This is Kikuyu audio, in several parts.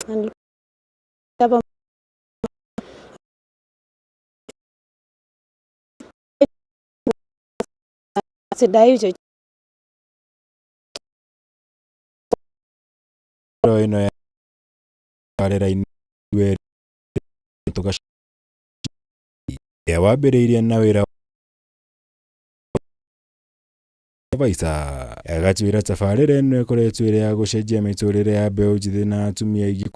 Hapa sidai chochote. Ĩno ya rĩera-inĩ ĩrĩa wambĩrĩirie na wĩra Baisa agatwĩra tabarĩra ĩno ĩkoretwo ĩrĩ ya gũcenjia mĩtũrĩre ya mbeũ njĩthĩ na atumia aingĩ.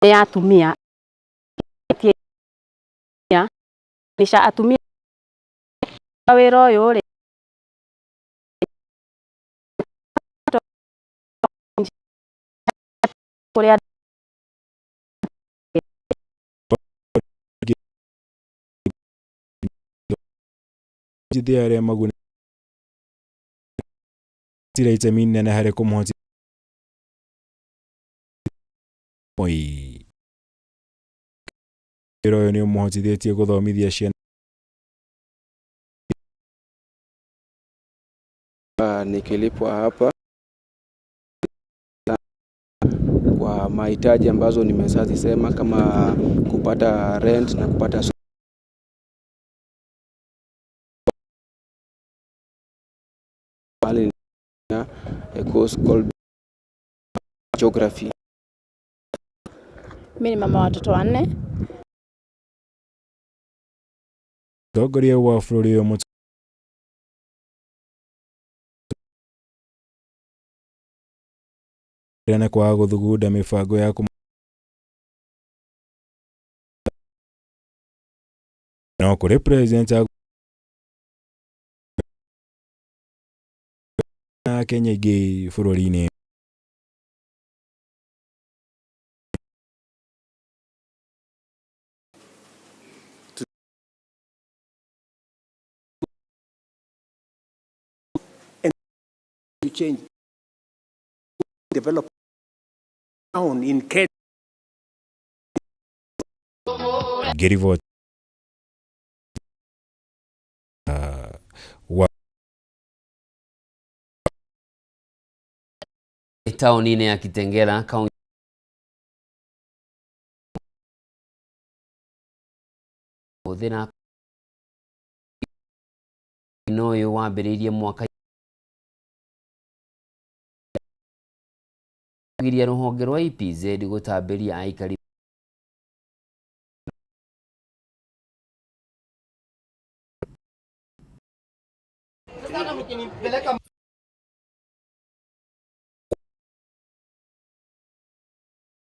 Nĩ atumia nica atumia wĩra ũyũ rĩ kũrĩa. Njĩthĩ arĩa magunĩkire itemi inene harĩ kũmũhotithia Moi. Wĩra ũyũ nĩ ũmũhotithĩtie gũthomithia ciana. Nikilipwa hapa kwa mahitaji ambazo nimeshazisema kama kupata rent na kupata pale na a course called geography. Mimi ni mama wa watoto 4. Mũtongoria wa bũrũri ũyũ na kwaga gũthugunda mĩbango ya no kũrĩ president na Kenya ingĩ bũrũri-inĩ. To change develop town in Kenya. Ngĩriboti wa taũni-inĩ ya Kitengela kaunti hũthĩra ũyũ wambĩrĩirie mwaka giria rũhonge rwa EPZ gũtambĩria aikari.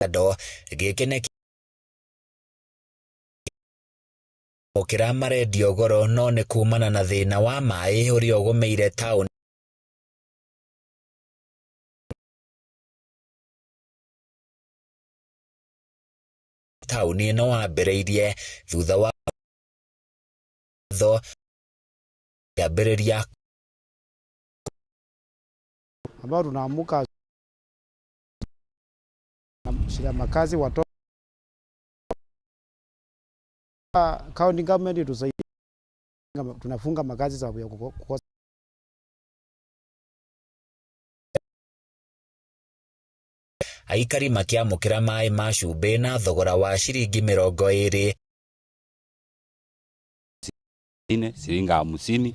Andũ gĩkĩ nĩ kĩra marendio goro no nĩ kumana na thĩna wa maĩ ũrĩa ũgũmĩire taũni. Taũni ĩno wambĩrĩirie thutha wa tho kĩambĩrĩria ambao tunaamuka na shida makazi watoto. County government itusaidie, tunafunga makazi sababu ya kukosa. Aikari makĩamũkĩra maĩ ma cumbĩ na thogora wa ciringi 20. Ine shilingi 50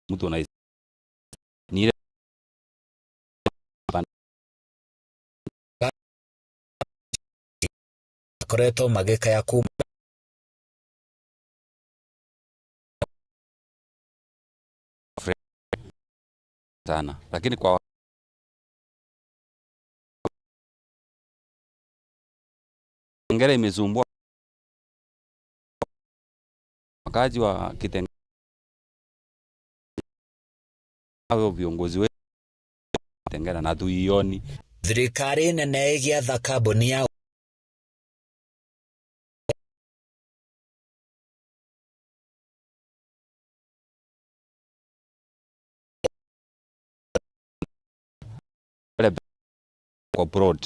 mtu ana ni ile Makoretwo magĩkaya kuma sana, lakini kwa Kitengela imesumbua wakazi wa Kitengela, viongozi wetu Kitengela na tuioni. Thirikari nene ĩgĩatha kambuni ya kwa broad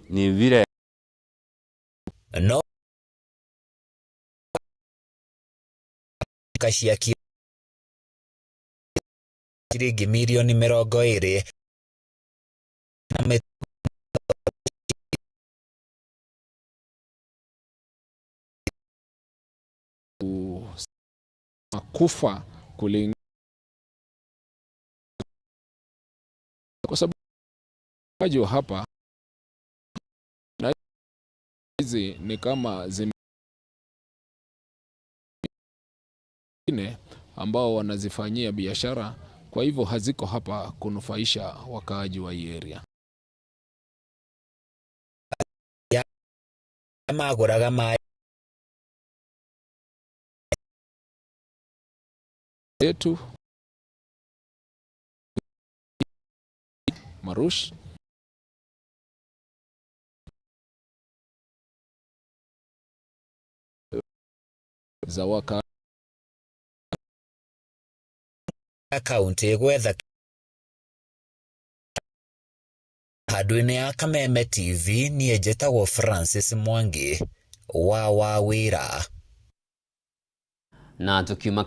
ni vile no. nduka cia ciringi mirioni 20 na kufa kulingana kwa sababu hapa na hizi ni kama zingine ambao wanazifanyia biashara, kwa hivyo haziko hapa kunufaisha wakaaji wa hii area. Magũraga maĩ yetu Marush za waka kaunti gwetha handũ-inĩ ya Kameme TV niĩ njĩtagwo Francis Mwangi wa Wawĩra. Na tukiuma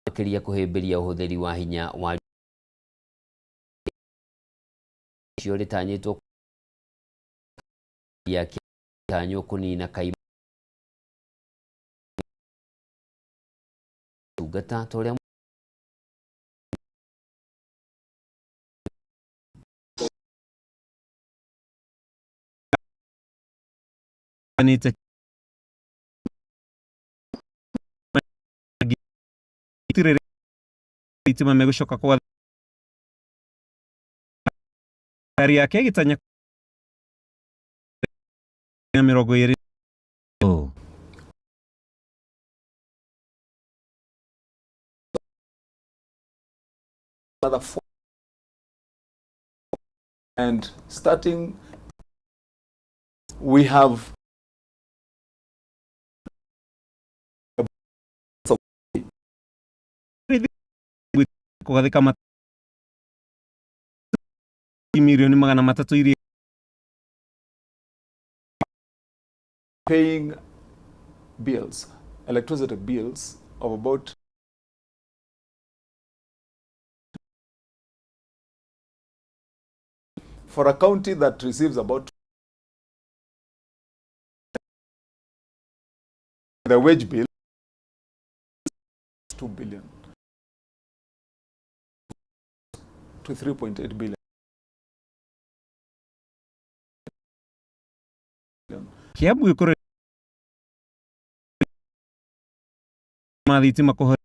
makĩria kũhĩmbĩria ũhũthĩri wa hinya wa cio rĩtanyĩtwo tanywo kũnina kaimana tungata ta ũrĩa thitima megũcoka kwa ngari yake ĩgĩtanya 20. Another 4 and starting we have kũgathĩka mirioni 300 iria paying bills, electricity bills of about for a county that receives about the wage bill 2 billion to 3.8 billion. Kiambu ĩkorwo ma thitima kũhe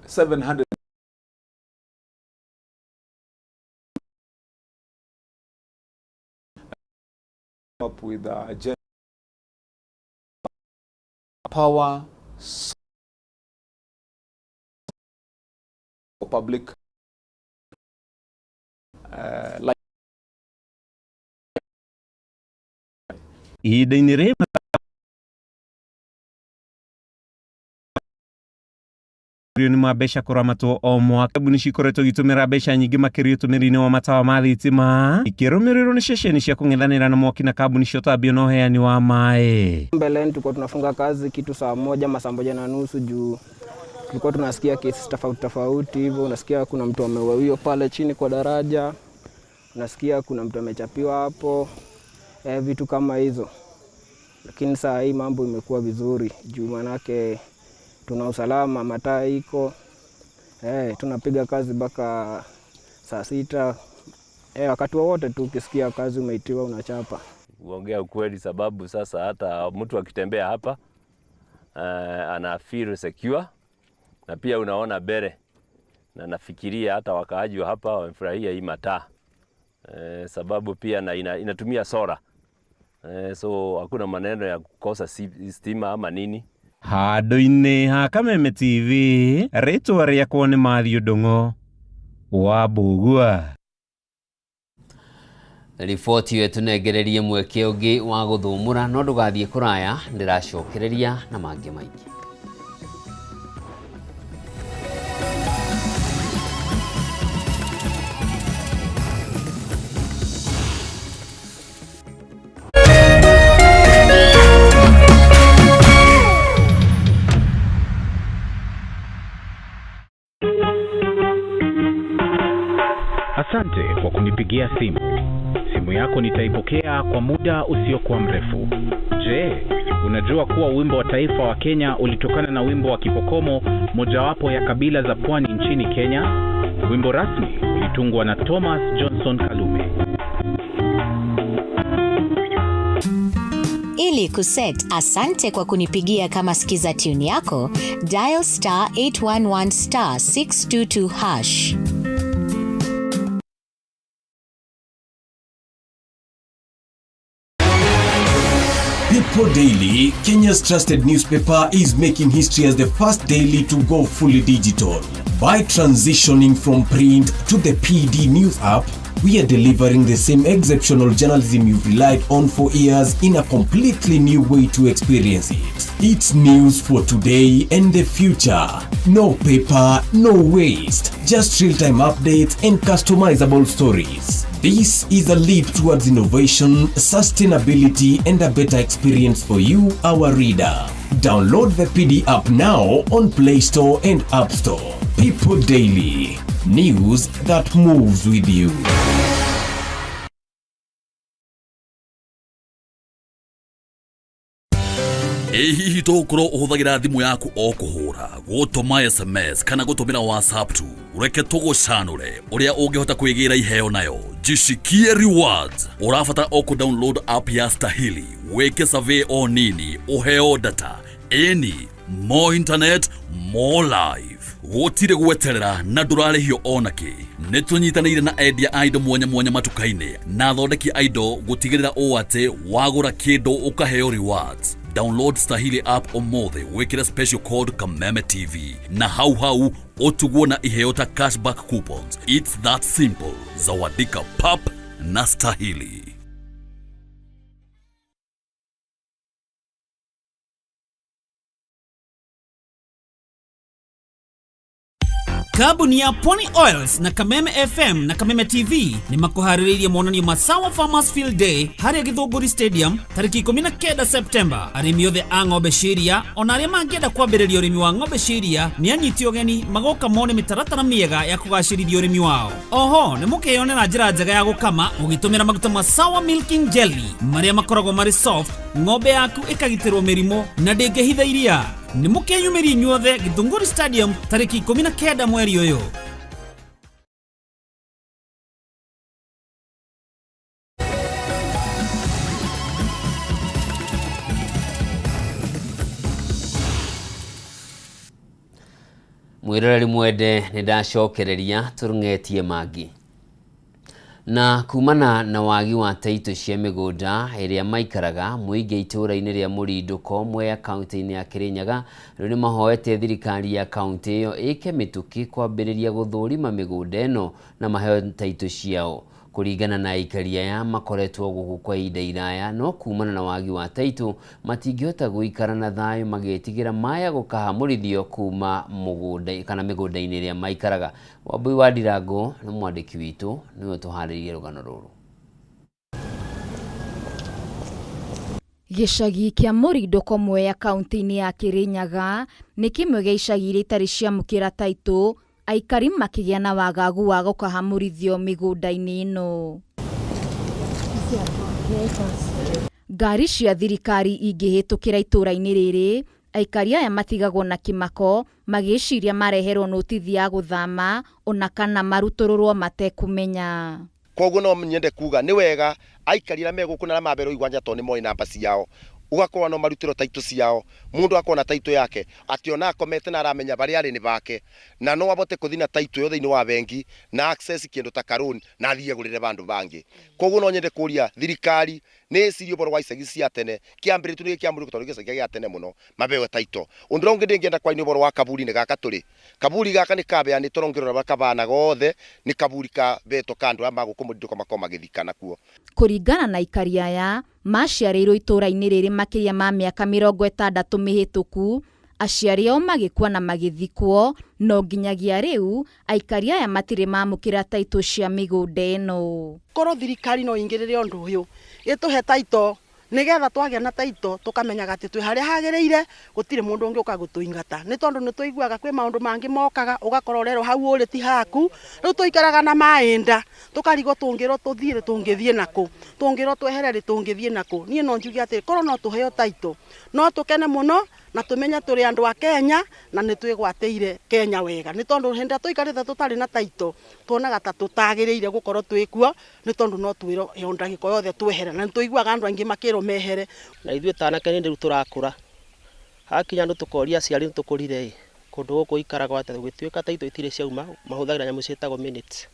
700 up with a power for public light. Ihinda-inĩ rĩrĩ mabirioni ma mbeca kũramatwo o mwaka kambuni cikoretwo igĩtũmĩra mbeca nyingĩ makĩria ũtũmĩri-inĩ wa matawa ma thitima ikĩrũmĩrĩrwo nĩ ceceni cia kũng'ethanĩra na mwaki na kambuni cia ũtambio na ũheani wa maĩ. Mbeleni tulikuwa tunafunga kazi kitu saa 1 masaa 1:30 juu tulikuwa tunasikia kesi tofauti tofauti hivyo, unasikia kuna mtu ameuawiwa pale chini kwa daraja, unasikia kuna mtu amechapiwa hapo, vitu kama hizo. Lakini saa hii mambo imekuwa vizuri juu manake tuna usalama, mataa iko, tunapiga kazi mpaka saa 6. Wakati wowote tu ukisikia kazi umeitiwa unachapa. Kuongea ukweli, sababu sasa hata mtu akitembea hapa ana feel secure, na pia unaona mbele, na nafikiria hata wakaaji wa hapa wamefurahia hii mataa sababu pia na inatumia sola, so hakuna maneno ya kukosa stima ama nini. Handũ-inĩ ha Kameme TV rĩtwa rĩakwa nĩ Matthew Ndung'u wa Mbũgua. Riboti ĩyo ĩtũnengererie mweke ũngĩ wa gũthũmũra, no ndũgathiĩ kũraya, ndĩracokereria na mangĩ maingĩ. Asante kwa kunipigia simu. Simu yako nitaipokea kwa muda usiokuwa mrefu. Je, unajua kuwa wimbo wa taifa wa Kenya ulitokana na wimbo wa Kipokomo, mojawapo ya kabila za pwani nchini Kenya? Wimbo rasmi ulitungwa na Thomas Johnson Kalume. Ili kuset asante kwa kunipigia kama skiza tune yako, dial star 811 star 622 hash. People Daily, Kenya's trusted newspaper, is making history as the first daily to go fully digital. By transitioning from print to the PD News app, we are delivering the same exceptional journalism you've relied on for years in a completely new way to experience it. It's news for today and the future. No paper, no waste, just real time updates and customizable stories. This is a leap towards innovation, sustainability, and a better experience for you, our reader. Download the PD app now on Play Store and App Store. People Daily, news that moves with you. Ĩ hihi tũgũkorwo ũhũthagĩra thimũ yaku o kũhũra, gũtũma SMS kana gũtũmĩra WhatsApp tu? Reke tũgũcanũre ũrĩa ũngĩhota kwĩgĩra iheo nayo. Jishikie rewards. Ũrabatara o kũ-download app ya Stahili, wĩke survey o nini, ũheo data. Ĩni, more internet, more life. Gũtirĩ gweterera na ndũrarĩhio ona kĩ. Nĩ tũnyitanĩire na endia a indo mwanya mwanya matuka-inĩ na athondeki a indo gũtigĩrĩra ũũ atĩ wagũra kĩndũ ũkaheo rewards. Download Stahili app ũmũthĩ, wĩkĩre special code Kameme TV na hau hau ũtugwo na iheo ta cashback coupons. It's that simple. Zawadika pap na Stahili. Kambuni ya Pony Oils na Kameme FM na Kameme TV nĩ makũharĩrĩirie monanio ma Sawa Farmers Field Day harĩa Gĩthũngũri Stadium tarĩki 19 Septemba. Arĩmi othe a ng'ombe cia iria ona arĩa mangĩenda kwambĩrĩria ũrĩmi wa ng'ombe cia iria nĩ anyiti ũgeni magoka mone mĩtaratara mĩega ya kũgacĩrithia ũrĩmi wao. Oho nĩ mũkeyonera njĩra njega ya gũkama ũgĩtũmĩra maguta ma Sawa Milking Jelly marĩa makoragwo marĩ soft, ng'ombe yaku ĩkagitĩrwo mĩrimũ na ndĩngĩhitha iria. Nĩ mũkeyumĩria inyuothe Gĩthũngũri Stadium tarĩki 19 mweri ũyũ. Mwiroreri mwende, nĩ ndacokereria tũrũng'etie mangĩ na kumana na wagi wa taitũ cia mĩgũnda ĩrĩa maikaraga mũingĩ itũũra-inĩ rĩa Mũrindũko, Mwea, kaunti-inĩ ya Kĩrĩnyaga, rĩu nĩ mahoete thirikari ya kaunti ĩyo ĩke mĩtũkĩ kwambĩrĩria gũthũrima mĩgũnda ĩno na maheo taitũ ciao. Kũringana na aikari aya, makoretwo gũkũ kwa ihinda iraya, no kumana na wagi wa taitũ matingĩhota gũikara na thayũ, magĩtigĩra maya gũkahamũrithio kuma mũgũnda kana mĩgũnda-inĩ ĩrĩa maikaraga. Wambui wa Ndirango nĩ mwandĩki witũ, nĩwe tũharĩrĩirie rũgano rũrũ. Gĩcagi kĩa Mũrindũko, Mwea, kaunti-inĩ ya Kĩrĩnyaga nĩ kĩmwe gĩa icagi iria itarĩ ciamũkĩra taitũ, aikari makĩgĩa na wagagu wa gũkahamũrithio mĩgũnda-inĩ ĩno. Ngari cia thirikari ingĩhĩtũkĩra itũũra-inĩ rĩrĩ, aikari aya matigagwo na kĩmako magĩciria mareherwo notithi ya gũthama ona kana marutũrũrwo matekũmenya. Koguo no nyende kuga nĩ wega aikari arĩa me gũkũ na arĩa mamberwo igwanja, tondũ nĩ moĩ namba ciao, ũgakorwo no marutĩrwo taitũ ciao, mũndũ akorwo na taitũ yake, atĩ ona akomete na aramenya barĩa arĩ nĩ bake, na no abote kũthi na taitũ ĩyo thĩinĩ wa bengi na access kĩndũ ta karũni na athiĩ agũrĩre bandũ bangĩ. Koguo no nyende kũria thirikari nĩ ĩcirie ũhoro wa icagi cia tene kĩambĩrĩtio nĩ kĩamũrĩtwo, tondũ gĩcagi gĩa tene mũno mabewe taito. Ũndũ ũrĩa ũngĩ ndĩngĩenda kwaria nĩ ũhoro wa kaburi-inĩ gaka tũrĩ. Kaburi gaka nĩ kabeanĩtwo, no ũngĩrora kabana gothe nĩ kaburi kabetwo ka andũ aya magũkũ Mũrindũko makorwo magĩthikana kuo. Kũringana na aikari aya, maciarĩirwo itũũra-inĩ rĩrĩ makĩria ma mĩaka 60 mĩhĩtũku, aciari ao magĩkua na magĩthikwo, no nginyagia rĩu aikari aya matirĩ mamũkĩra taitũ cia mĩgũnda ĩno. Korwo thirikari no ingĩrĩre ũndũ ũyũ, ĩtũhe taito. Nigetha twagĩa na taito tukamenyaga atĩ twĩ harĩa hagĩrĩire, gũtirĩ mũndũ ũngĩ ũka gũtũingata, nĩ tondũ nĩ tũiguaga kwĩ maũndũ mangĩ mokaga ũgakora ũrerwo hau ũrĩ ti haku. Rĩu tũikaraga na maĩ nda, tũkarigwo tũngĩrwo tũthiĩ rĩ tũngĩthiĩ nakũ, tũngĩrwo twehere rĩ tũngĩthiĩ nakũ. Niĩ no njuge atĩ korwo no tũheo taito no tũkene mũno na tũmenye tũrĩ andũ a Kenya na nĩ twĩgwatĩire Kenya wega, nĩ tondũ hĩndĩ ĩrĩa tũikarĩte tũtarĩ na taito tuonaga ta tũtagĩrĩire gũkorwo twĩ kuo, nĩ tondũ no twĩrwo o ndagĩka o yothe twehere, na nĩ tũiguaga andũ aingĩ makĩrwo mehere. Na ithuĩ ta anake nĩ rĩu tũrakũra, hakinya andũ tũkoria aciari nĩ tũkũrire ĩ, kũndũ gũkũ gũikaragwo atĩa, gũgĩtuĩka taito itirĩ ciauma, mahũthagĩra nyamũ ciĩtagwo minutes.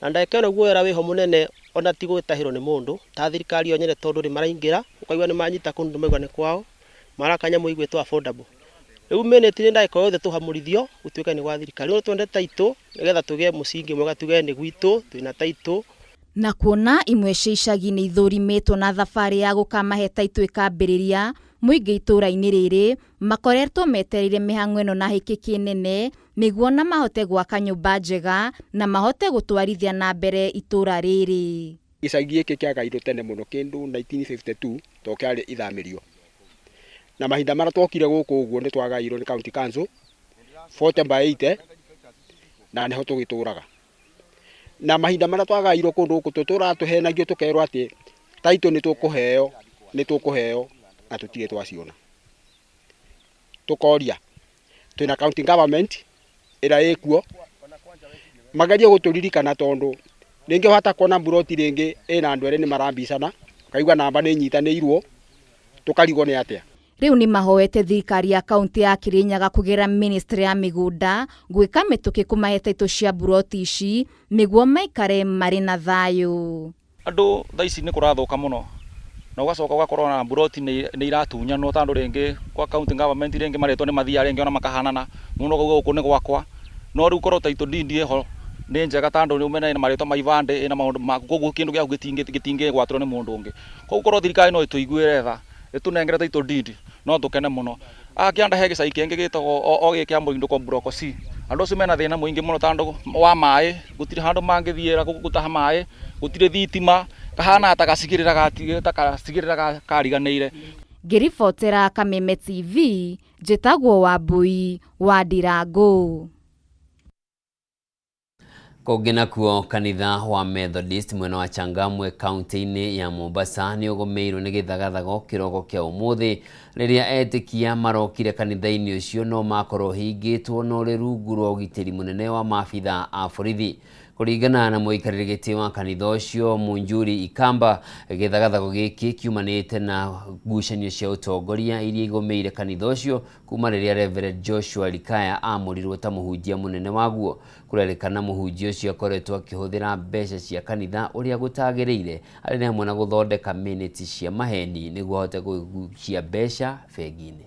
Na ndagĩka ĩno guoya wĩho mũnene ona ti gwĩtahĩrwo nĩ mũndũ ta thirikari yo nyene, tondũ nĩ maraingĩra ũkaigua nĩ manyita kũndũ maigua nĩ kwao, maraka nyamũ igwĩtwo affordable. Rĩu minute nĩ ndagĩka o yothe tũhamũrithio gũtuĩke nĩ gwa thirikari. Rĩu twende taito nĩgetha tũgĩe mũcingi mwega, tuge nĩ gwitũ twĩna taito. Na kuona imwe cia icagi nĩ ithũrimĩtwo na thabarĩ ya gũkamahe taito ĩkambĩrĩria, mũingĩ itũũra-inĩ rĩrĩ makoretwo metereire mĩhang'o ĩno na hĩkĩki nene nĩguo na mahote gwaka nyũmba njega na mahote gũtwarithia na mbere itũũra rĩrĩ. Gĩcagi gĩkĩ kĩagairwo tene mũno kĩndũ 1952 to kĩarĩ ithamĩrio, na mahinda marĩa twokire gũkũ ũguo nĩ twagairwo nĩ county council 40 by 80 na nĩho tũgĩtũraga. Na mahinda marĩa twagairwo kũndũ gũkũ tũtũraga tũhenagio tũkerwo atĩ taito nĩ tũkũheo, nĩ tũkũheo na tũtirĩ twaciona. Tũkoria twĩna county government ĩrĩa ĩkuo, magerie gũtũririkana tondũ rĩngĩ wahota kuona mburoti rĩngĩ ĩna andũ erĩ nĩ marambicana, ũkaigua namba nĩ inyitanĩirwo, tũkarigwo nĩ atĩa. Rĩu nĩ mahoete thirikari ya kaunti ya Kirinyaga kũgerera ministry ya mĩgũnda gwĩka mĩtũkĩ kũmahe taito cia mburoti ici nĩguo maikare marĩ na thayũ. Andũ thaa ici nĩ kũrathũka mũno, na ũgacoka ũgakorwo na mburoti nĩ iratunyanwo tondũ rĩngĩ kwa county government rĩngĩ marĩtwa nĩ mathiaga rĩngĩ ona makahanana, mũndũ akauga gũkũ nĩ gwakwa, no rĩu korwo title deed ĩho nĩ njega tondũ nĩ ũmenya ĩna marĩtwa ma ibandĩ, ĩna maũndũ maku, koguo kĩndũ gĩaku gĩtingĩgwatĩrwo nĩ mũndũ ũngĩ. Koguo korwo thirikari no ĩtũiguĩre tha, ĩtũnengere title deed, no tũkene mũno. Haha kĩanda he gĩcagi kĩngĩ gĩtagwo o gĩkĩ kĩa Mũrindũko Block C. Andũ acio mena thĩna mũingĩ mũno tondũ wa maĩ, gũtirĩ handũ mangĩthiĩra gũtaha maĩ, gũtirĩ thitima, kahana ta gacigĩrĩra kariganĩire. Ngĩribotera Kameme TV, njĩtagwo Wambui wa Ndirangu. Kũngĩ nakuo, kanitha wa Methodist mwena wa Changamwe kaunti-inĩ ya Mombasa nĩ ũgũmĩirwo nĩ gĩthagathago kĩroko kĩa ũmũthĩ rĩrĩa etĩkia marokire kanitha-inĩ ũcio no makorwo hingĩtwo na ũrĩ rungu rwa ũgitĩri mũnene wa maabitha a borithi. Kũringana na mũikarĩri gĩtĩ wa kanitha ũcio Munjuri Ikamba, gĩthagathago gĩkĩ kiumanĩte na ngucanio cia ũtongoria iria igũmĩire kanitha ũcio kuma rĩrĩa Reverend Joshua Likaya aamũrirwo ta mũhunjia mũnene waguo. Kũrerĩkana mũhunjia ũcio akoretwo akĩhũthĩra mbeca cia kanitha ũrĩa gũtagĩrĩire, arĩ hamwe na gũthondeka miniti cia maheni nĩguo ahote kũgucia mbeca bengi-inĩ.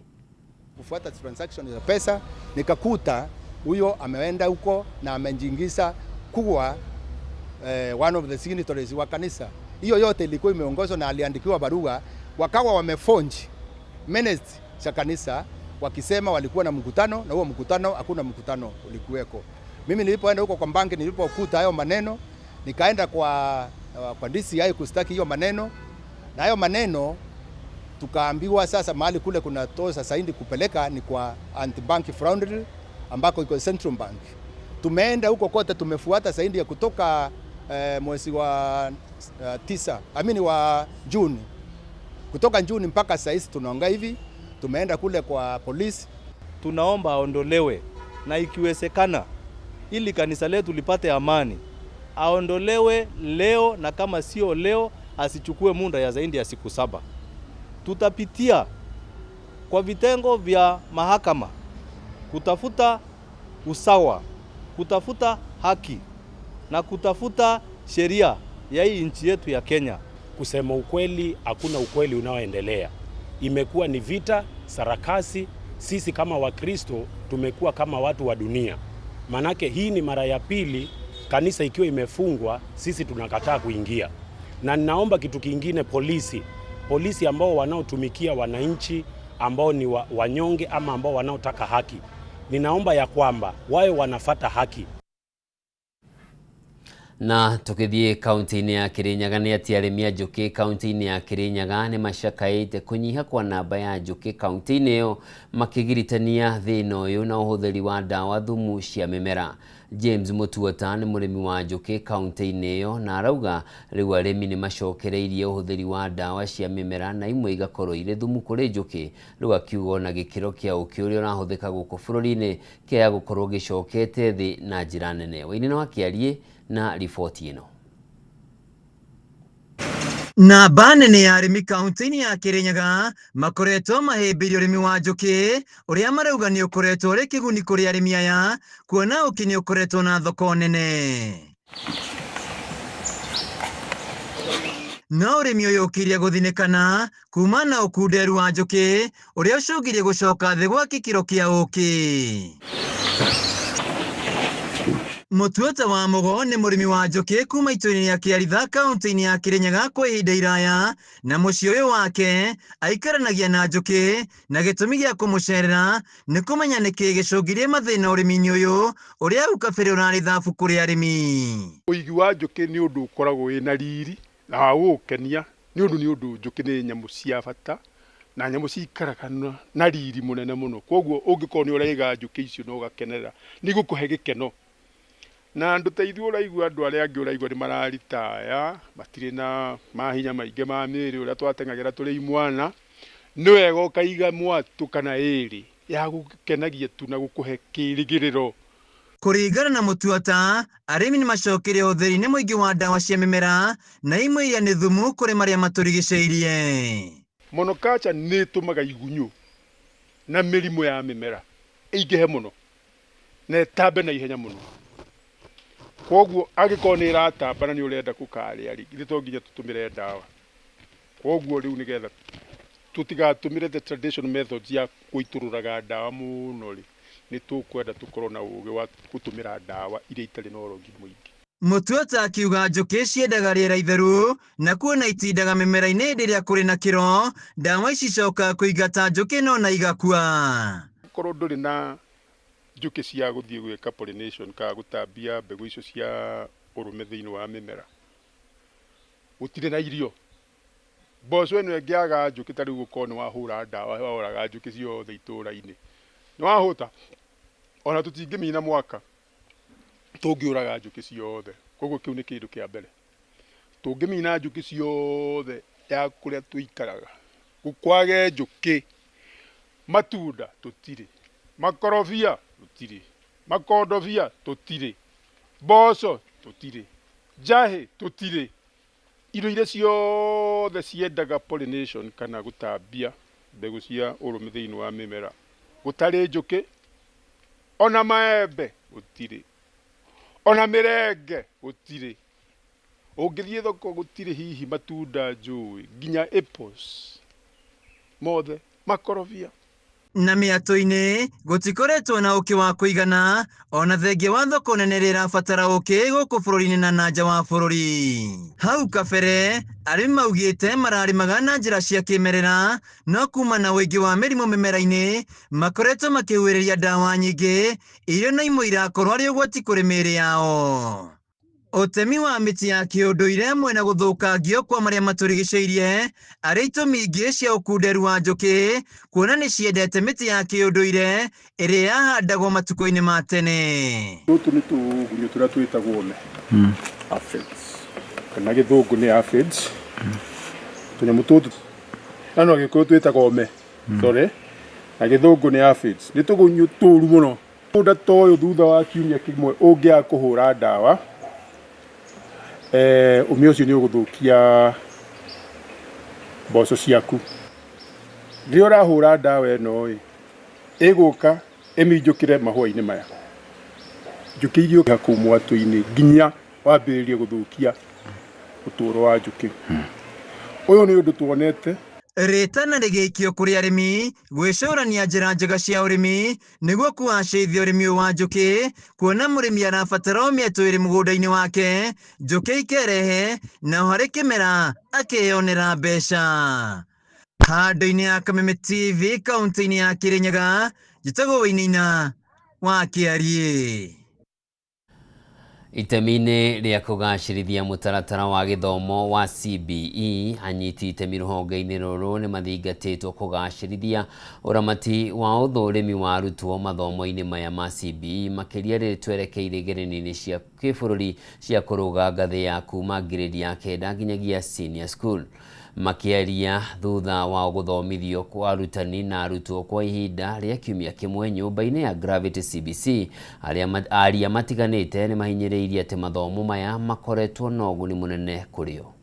Kufuata transaction za pesa nikakuta huyo ameenda huko na amejiingiza kuwa one of the signatories wa kanisa. Hiyo yote ilikuwa imeongozwa na aliandikiwa barua, wakawa wameforge minutes za kanisa wakisema walikuwa na mkutano, na huo mkutano hakuna mkutano ulikuweko. Mimi nilipoenda huko kwa banki, nilipokuta hayo maneno, nikaenda kwa DCI kustaki hiyo maneno, na hayo maneno tukaambiwa sasa mahali kule kuna toza saindi kupeleka ni kwa anti-bank fraud ambako iko Central Bank. Tumeenda huko kote, tumefuata saindi ya kutoka mwezi wa tisa, I mean wa Juni. Kutoka Juni mpaka sasa hizi tunaongea hivi, tumeenda kule kwa polisi. Tunaomba aondolewe na ikiwezekana ili kanisa letu lipate amani. Aondolewe leo, na kama sio leo asichukue muda ya zaidi ya siku 7. Tutapitia kwa vitengo vya mahakama kutafuta usawa, kutafuta haki na kutafuta sheria ya hii nchi yetu ya Kenya. Kusema ukweli, hakuna ukweli unaoendelea. Imekuwa ni vita, sarakasi. Sisi kama Wakristo tumekuwa kama watu wa dunia. Manake hii ni mara ya pili kanisa ikiwa imefungwa, sisi tunakataa kuingia. Na ninaomba kitu kingine, polisi ambao wanaotumikia wananchi ambao ni wanyonge ama ambao wanaotaka haki, ninaomba ya kwamba wawe wanafata haki. Na tũgĩthiĩ kaunti-inĩ ya Kirinyaga nĩ atĩ arĩmi a njũkĩ kaunti-inĩ ya Kirinyaga nĩ macakaĩte kũnyiha kwa namba ya njũkĩ kaunti-inĩ ĩyo makĩgiritania thĩna ũyũ na ũhũthĩri wa ndawa thumu cia mĩmera. James Mutuota nĩ mũrĩmi wa njũkĩ kaunti-inĩ ĩyo na arauga rĩu arĩmi nĩ macokereirie ũhũthĩri wa ndawa cia mĩmera na imwe igakorwo irĩ thumu kũrĩ njũkĩ. Rĩu akiuga ona gĩkĩro kĩa ũkĩ ũrĩa ũrahũthĩka gũkũ bũrũri-inĩ kĩaya gũkorwo gĩcokete thĩ na njĩra nene. Wainĩ wa Kĩariĩ na riboti ĩno. Namba nene ya arĩmi kaunti-inĩ ya Kirinyaga makoretwo mahĩmbĩirie ũrĩmi wa njũkĩ ũrĩa marauga nĩ ũkoretwo ũrĩ kĩguni kũrĩ arĩmi aya kuona ũkĩ nĩ ũkoretwo na thoko nene. No ũrĩmi ũyũ ũkirie gũthinĩkana kuma na ũkunderu wa njũkĩ ũrĩa ũcũngĩrie gũcoka thĩ gwa gĩkĩro kĩa ũkĩ. Mutuota wa Mugo nĩ mũrĩmi wa njũkĩ kuma itũra-inĩ rĩa Kĩaritha kaunti-inĩ ya Kirinyaga kwa ihinda iraya na mũciĩ ũyũ wake aikaranagia na njũkĩ na gĩtũmi gĩa kũmũcerera nĩ kũmenya nĩkĩ gĩcũngĩrie mathĩna ũrĩmi-inĩ ũyũ ũrĩa hau kabere ũrarĩ thabu kũrĩ arĩmi. Ũigi wa njũkĩ nĩ ũndũ ũkoragwo wĩna riri na wa gũgũkenia nĩ ũndũ njũkĩ nĩ nyamũ cia bata na nyamũ cikaraga na riri mũnene mũno, koguo ũngĩkorwo nĩ ũraiga njũkĩ icio na ũgakenerera nĩ igũkũhe gĩkeno. Na andũ ta ithuĩ ũraigua andũ arĩa angĩ ũraigua nĩ mararitaya matirĩ na mahinya maingĩ ma mĩĩrĩ ũrĩa twateng'agĩra tũrĩ imwana, nĩ wega ũkaiga mwatũ kana ĩrĩ ya gũgũkenagia tu na gũkũhe kĩrĩgĩrĩro. Kũringana na Mutuota, arĩmi nĩ macokeire ũhũthĩri-inĩ mũingĩ wa ndawa cia mĩmera na imwe iria nĩ thumu kũrĩ marĩa matũrigicĩirie. Monoculture nĩ ĩtũmaga igunyũ na mĩrimũ ya mĩmera ĩingĩhe mũno na ĩtambe na ihenya mũno. Koguo angĩkorwo nĩ ĩratamba na nĩ ũrenda gũkarĩa rĩ, ithuĩ to nginya tũtũmĩre ndawa. Koguo rĩu nĩgetha tũtigatũmĩre the traditional methods ya gũitũrũraga ndawa mũno rĩ, nĩ tũkwenda tũkorwo na ũgĩ wa gũtũmĩra ndawa iria itarĩ na ũrogi mũingĩ. Mutuota akiuga njũkĩ ciendaga rĩera itheru na kuona itindaga mĩmera-inĩ hĩndĩ ĩrĩa kũrĩ na kĩro, ndawa ici icokaga kũingata njũkĩ no na igakua. Korwo ndũrĩ na njũkĩ cia gũthiĩ gwĩka pollination kana gũtambia mbegũ icio cia ũrũme thĩinĩ wa mĩmera, gũtirĩ na irio. Mboco ĩno ĩngĩaga njũkĩ ta rĩu ũkorwo nĩ wahũra ndawa waũraga njũkĩ ciothe itũra-inĩ, nĩ wahũta ona tũtingĩmina mwaka tũngĩũraga njũkĩ ciothe. Koguo kĩu nĩ kĩndũ kĩa mbere. Tũngĩmina njũkĩ ciothe ya kũrĩa tũikaraga, kwage njũkĩ, matunda tũtirĩ, makorobia tũtirĩ, makondobia tũtirĩ, mboco tũtirĩ, njahĩ tũtirĩ. Indo iria ciothe ciendaga pollination kana gũtambia mbegũ cia ũrũme thĩinĩ wa mĩmera, gũtarĩ njũkĩ, ona maembe gũtirĩ, ona mĩrenge gũtirĩ. Ũngĩthiĩ thoko gũtirĩ hihi matunda njũĩ, nginya apples mothe, makorobia. Na mĩatũ-inĩ gũtikoretwo na ũkĩ wa kũigana ona thengia wa thoko nene ĩrĩa ĩrabatara ũkĩ gũkũ bũrũri-inĩ na nanja wa bũrũri. Hau kabere arĩmi maugĩte mararĩmaga na njĩra cia kĩmerera no kuma na ũingĩ wa mĩrimũ mĩmera-inĩ makoretwo makĩhuhĩrĩria ndawa nyingĩ iria na imwe irakorwo arĩ ũgwati kũrĩ mĩĩrĩ yao. Ũtemi wa mĩtĩ ya kĩũndũire mwena gũthũkangio kwa marĩa matũrigicĩirie arĩ itũmi ingĩ cia ũkunderu wa njũkĩ kuona nĩ ciendete mĩtĩ ya kĩũndũire ĩrĩa yahandagwo matukũ-inĩ ma tene. Tũtũ nĩ tũgunyũ tũrĩa twĩtagwo ome, aphids, kana gĩthũngũ nĩ aphids. Tũnyamũ tũtũ na no gĩkũyũ twĩtagwo ome, sorry, na gĩthũngũ nĩ aphids. Nĩ tũgunyũ tũru mũno. Mũgũnda ta ũyũ thutha wa kiumia kĩmwe ũngĩaga kũhũra ndawa, ũme ũcio nĩ ũgũthũkia mboco ciaku. Rĩrĩa ũrahũra ndawa ĩno ĩ, ĩgũka ĩminjũkĩre mahũa-inĩ maya. Njũkĩ igĩũka kũu mwatũ-inĩ nginya wambĩrĩrie gũthũkia ũtũũro wa njũkĩ. Ũyũ nĩ ũndũ tuonete. Rĩtana rĩgĩikio kũrĩ arĩmi gwĩcũrania njĩra njega cia ũrĩmi nĩguo kũgacĩrithia ũrĩmi ũyũ wa njũkĩ kuona mũrĩmi arabatara o mĩatũ ĩrĩ mũgũnda-inĩ wake njũkĩ ikerehe na harĩ kĩmera akeyonera mbeca. Handũ-inĩ ya Kameme TV kaunti-inĩ ya Kirinyaga, njĩtagwo Wainaina wa Kĩariĩ. Itemi-inĩ rĩa kũgacĩrithia mũtaratara wa gĩthomo wa CBE, anyiti itemi rũhonge-inĩ rũrũ nĩ mathingatĩtwo kũgacĩrithia ũramati wa ũthũrimi wa arutwo mathomo-inĩ maya ma CBE, makĩria rĩrĩ twerekeire igeranio-inĩ cia kĩbũrũri cia kũrũga ngathĩ ya kuma ngirĩndi ya 9 nginyagia senior school. Makĩaria thutha wa gũthomithio kwa arutani na arutwo kwa ihinda rĩa kiumia kĩmwe nyũmba-inĩ ya Gravity CBC, aria matiganĩte nĩ mahinyĩrĩirie atĩ mathomo maya makoretwo na ũguni mũnene kũrĩ o.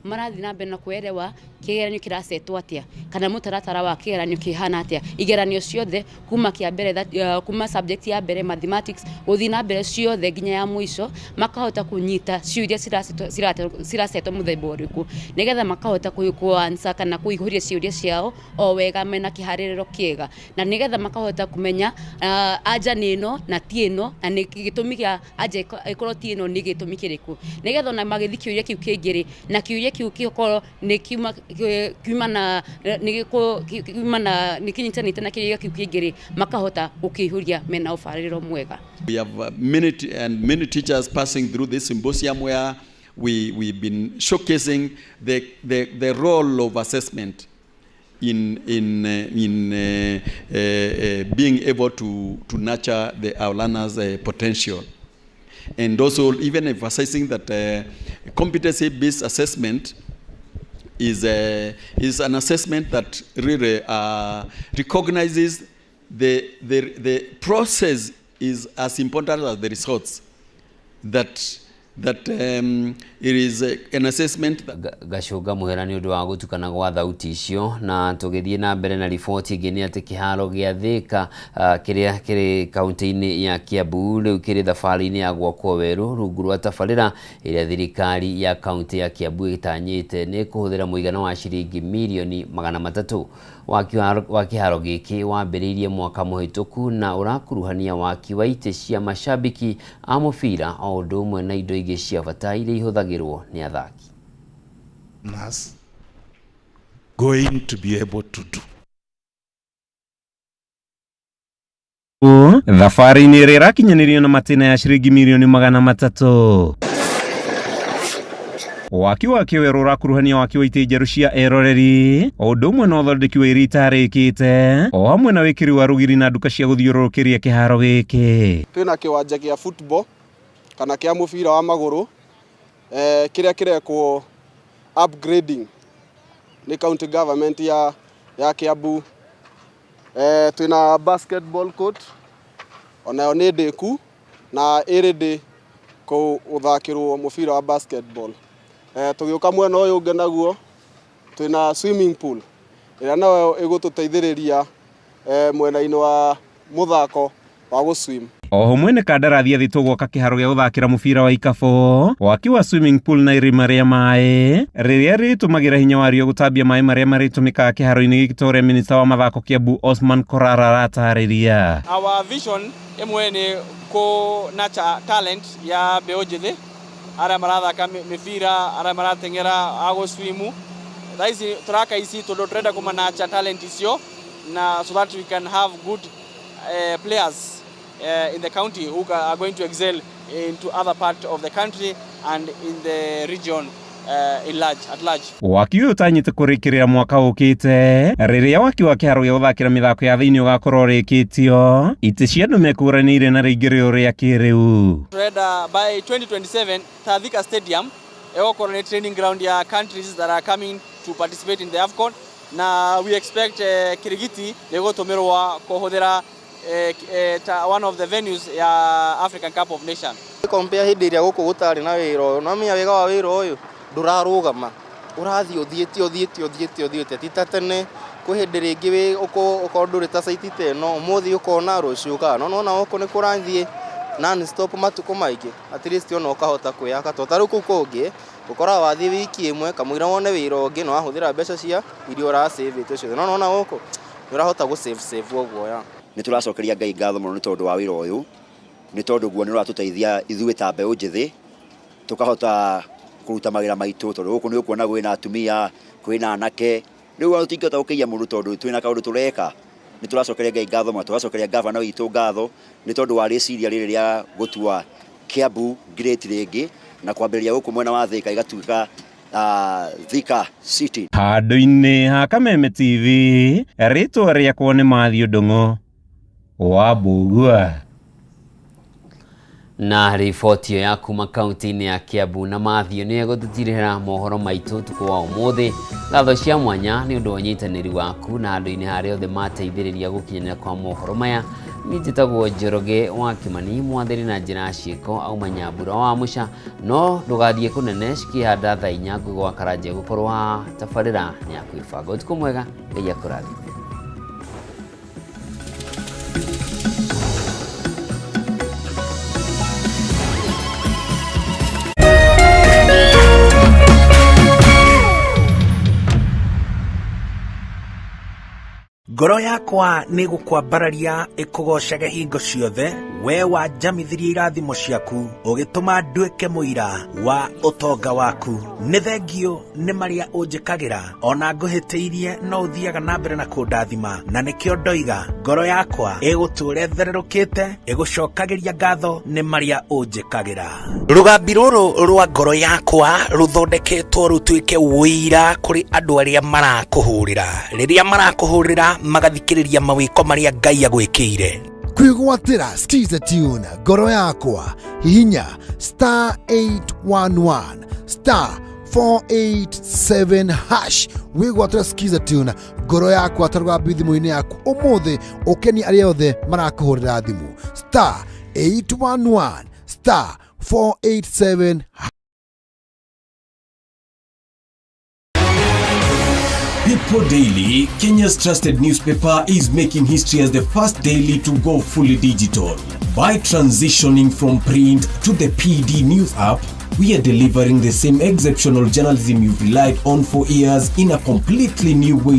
Marathiĩ na mbere na kuelewa kĩgeranio kĩracetwo atĩa, kana mũtaratara wa kĩgeranio kĩhana atĩa. Igeranio ciothe kuma kĩa mbere, kuma subject ya mbere mathematics, gũthiĩ na mbere ciothe nginya ya mũico, makahota kũnyita ciũria ciracetwo mũthemba ũrĩkũ, nĩgetha makahota kũ-answer kana kũihũria ciũria ciao o wega mena kĩharĩrĩro kĩega, na nĩgetha makahota kũmenya anja nĩ ĩno na ti ĩno, na nĩ gĩtũmi kĩa anja ĩkorwo ti ĩno nĩ gĩtũmi kĩrĩkũ, nĩgetha ona magĩthiĩ kĩũria kĩu kĩngĩ rĩ, na kĩũria kĩu gĩkorwo nĩ kiuma na nĩ kiuma na nĩ kĩnyitanĩte na kĩũria kĩu kĩngĩ rĩ, makahota gũkĩihũria mena ũbarĩrĩro mwega. We have many and many teachers passing through this symposium where we've been showcasing the role of assessment in being able to nurture our learners' potential. And also even emphasizing that competency-based assessment is an assessment that really recognizes the process is as important as the results. That it is an assessment. Gacũnga mũhera nĩ ũndũ wa gũtukana gwa thauti icio. Na tũgĩthiĩ na mbere na riboti ĩngĩ nĩ atĩ kĩharo gĩa Thika kĩrĩa kĩrĩ kaunti-inĩ ya Kiambu rĩu kĩrĩ thabarĩ-inĩ ya gwakwo werũ rungu rwa tabarĩra ĩrĩa thirikari ya kaunti ya Kiambu ĩtanyĩte nĩ kũhũthĩra mũigana wa ciringi mirioni 300. Waki wa kĩharo gĩkĩ wambĩrĩirie mwaka mũhĩtũku na ũrakuruhania waki wa itĩ cia mashabiki a mũbira o ũndũ ũmwe na indo ingĩ cia bata iria ihũthagĩrwo nĩ athaki. Going to be able to do. Thabarĩ-inĩ ĩrĩa ĩrakinyanĩrio na matĩna ya ciringi mirioni 300. Waki wa kĩwerũ ũrakuruhania waki wa itĩ njerũ cia eroreri o ũndũ ũmwe na ũthondeki wa iria itarĩkĩte o hamwe na wĩkĩri wa rũgiri na nduka cia gũthiũrũrũkĩria kĩharo gĩkĩ. Twĩna kĩwanja gĩa football kana kĩa mũbira wa magũrũ, kĩrĩa kĩrekwo upgrading nĩ county government ya Kiambu. Twĩna basketball court onayo nĩ ndĩku na ĩ ready gũthakĩrwo mũbira wa basketball. Tũgĩũka mwena ũyũ ũngĩ naguo twĩna swimming pool ĩrĩa nayo ĩgũtũteithĩrĩria mwena-inĩ wa mũthako wa gũswim. Oho mwene kandarathi athĩtwo gwaka kĩharo gĩa gũthakĩra mũbira wa ikabũ, waki wa swimming pool na irima rĩa maĩ rĩrĩa rĩtũmagĩra hinya wario gũtambia maĩ marĩa marĩtũmĩkaga kĩharo-inĩ gĩkĩ ta ũrĩa minista wa mathako Kiambu Osman Korara aratarĩria. Our vision ĩmwe nĩ kũ nurture talent ya mbeũ njĩthĩ arĩa marathaka mĩbira, arĩa marateng'era, a gũswimu. Thaa ici tũraka ici tondũ tũrenda kũma nurture talent icio na so that we can have good players in the county who are going to excel into other part of the country and in the region at large. Waki ũyũ ũtanyĩte kũrĩkĩrĩra mwaka ũkĩte rĩrĩa waki wa kĩharo gĩa gũthakĩra mĩthako ya thĩinĩ ũgakorwo ũrĩkĩtio, itĩ cia andũ mekũranĩire na rĩingĩrĩro rĩa kĩrĩu. Tũrenda by 2027 Thika Stadium ĩgũkorwo nĩ training ground ya countries that are coming to participate in the AFCON, na we expect Kirigiti nĩ ĩgũtũmĩrwo kũhũthĩra one of the venues ya African Cup of Nations. Compare hĩndĩ ĩrĩa gũkũ gũtarĩ na wĩra ũyũ, no menya wega wa wĩra ũyũ ndũrarũgama, ũrathiĩ ũthiĩte ti ta tene kwĩ hĩndĩ rĩngĩ wĩ ũkorwo ndũrĩ ta site ta ĩno, ũmũthĩ ũkona rũciũ ũkaga, no nĩwona gũkũ nĩ kũrathiĩ non stop matukũ maingĩ, at least ona ũkahota kwĩyaka, to ta rĩu kũu kũngĩ ũkoraga wathiĩ wiki ĩmwe kamũira wone wĩra ũngĩ na wahũthĩra mbeca cia iria ũrasavĩte ciothe, no nĩwona gũkũ nĩ ũrahota gũ save ũguo ya. Nĩ tũracokeria Ngai ngatho mũno nĩ tondũ wa wĩra ũyũ, nĩ tondũ guo nĩ ũratũteithia ithuĩ ta mbeũ njĩthĩ tũkahota kũruta mawĩra maitũ, tondũ gũkũ nĩ ũkuona kwĩna atumia, kwĩna anake, rĩu ona tũtingĩhota gũkĩiya mũndũ tondũ twĩna kaũndũ tũreka. Nĩ tũracokeria Ngai ngatho mũno, tũgacokeria gavana witũ ngatho nĩ tondũ wa rĩciria rĩrĩ rĩa gũtua Kiambu great rĩngĩ na kwambĩrĩria gũkũ mwena wa Thika ĩgatuĩka Thika City. Handũ-inĩ ha Kameme TV, rĩtwa rĩakwa nĩ Matthew Ndung'u wa Mbugua. Na riboti ĩyo ya kuma kaunti-inĩ ya Kiambu na Matthew nĩyo ĩgũtũtirĩra mohoro maitũ ũtukũ wa ũmũthĩ. Ngatho cia mwanya nĩ ũndũ wa ũnyitanĩri waku na andũ-inĩ harĩa othe mateithĩrĩria gũkinyanĩra kwa mohoro maya. Niĩ njĩtagwo Njoroge wa Kĩmani, mwathĩri na njĩra ya ciĩko auma Nyambura wa Mũca. No ndũgathiĩ kũnene cikĩhanda thaa inya Ngũgĩ wa Karanja gũkorwo haha tabarĩra nĩ ya kwĩbanga. Ũtukũ mwega, Ngai akũrathime. Ngoro yakwa nĩ gũkwambararia ĩkũgoocage hingo ciothe, we wanjamithirie irathimo ciaku, ũgĩtũma nduĩke mũira wa ũtonga waku. Nĩ thengiũ nĩ marĩa ũnjĩkagĩra, o na ngũhĩtĩirie no ũthiaga na mbere na kũndathima, na nĩkĩo ndoiga ngoro yakwa ĩgũtũũra ĩthererũkĩte, ĩgũcokagĩria ngatho nĩ marĩa ũnjĩkagĩra. Rũgambi rũrũ rwa ngoro yakwa rũthondeketwo rũtuĩke ũira kũrĩ andũ arĩa marakũhũrĩra. Rĩrĩa marakũhũrĩra magathikĩrĩria mawĩko marĩa Ngai agwĩkĩire. Kwĩgwatĩra Skiza Tune ngoro yakwa hihinya star 811 star 487 hash wĩgwatĩra Skiza Tune ngoro yakwa ta rũgambi thimũ-inĩ yaku ũmũthĩ ũkenie arĩa othe marakũhũrĩra thimũ star 811 star 487 People Daily, Kenya's trusted newspaper, is making history as the first daily to go fully digital. By transitioning from print to the PD News app, we are delivering the same exceptional journalism you've relied on for years in a completely new way.